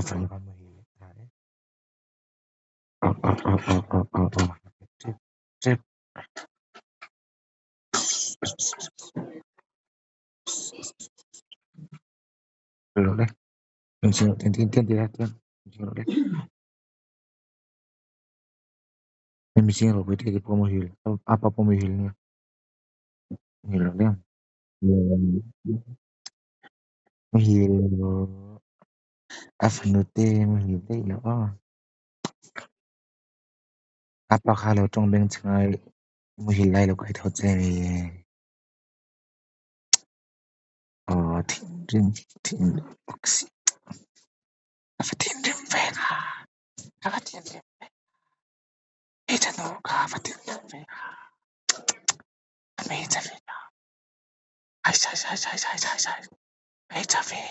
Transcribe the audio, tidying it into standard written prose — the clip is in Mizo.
Ka fanu kha a muhil leh ta e. Aw aw aw aw aw aw aw tep tep. Lo le. Apa pawh muhil nia. Muhil lo le. Muhil lo. A fanu te muhil daih lo aw. Apa kha lo tawng beng chhang a muhil lai lo kai tho che mi. Aw thinrim thinrim bawk si. A va thinrim ve kha. A va thinrim ve. Hmeichhe nu kha a va thinrim ve kha. A hmeichhe ve kha. Ai sai sai sai sai sai sai. Hmeichhe ve.